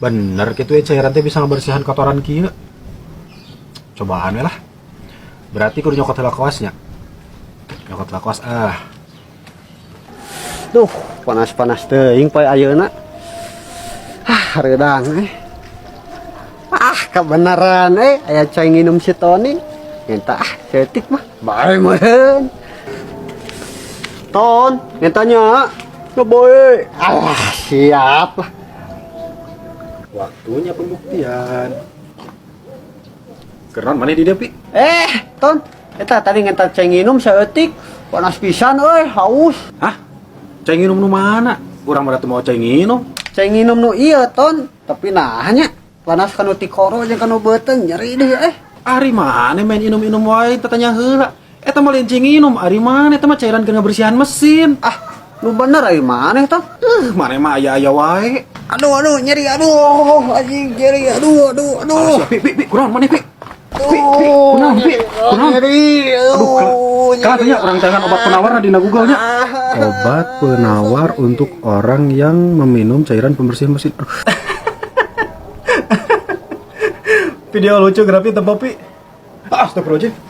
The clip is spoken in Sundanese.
Bener gitu ya, cairan teh bisa ngebersihan kotoran kieu. Cobaan we lah. Berarti kudu nyokot heula koasnya. Nyokot heula koas ah. Duh, panas-panas teuing poe ayeuna. Ah, hareudang eh. Ah, kebenaran eh aya cai nginum si Tony. Minta ah, saeutik mah. Bae meureun. Ton, mintanya. Ngeboy. Alah, siap lah. Waktunya pembuktian. Keren mana di dia, Pi? Eh, Ton, eta tadi ngentar cai nginum saeutik. Panas pisan euy, haus. Hah? Cai nginum nu mana? Urang mah teu mau cai nginum. Cai nginum nu ieu, Ton. Tapi nah nya panas kanu tikoro jeung kanu beuteung nyeri deui eh. Ari mana main inum-inum wae tatanya heula. Eta mah lain cai nginum, ari mana eta mah cairan keur ngabersihan mesin. Ah, nu bener ari maneh, Ton? Mana mah aya-aya wae. Aduh, aduh, nyeri, aduh, anjing, nyeri, aduh, aduh, aduh. Alah, sia, Pi, Pi, Pi, kunaon maneh, Pi? Pi, Pi, kunaon, Pi? Kunaon? Nyeri, Aduh, aduh, kalah tanya orang jangan obat penawar dina Google nya. Obat penawar untuk orang yang meminum cairan pembersih mesin. Aduh. Video lucu grafis tempo, Pi. Ah, astagfirullahaladzim.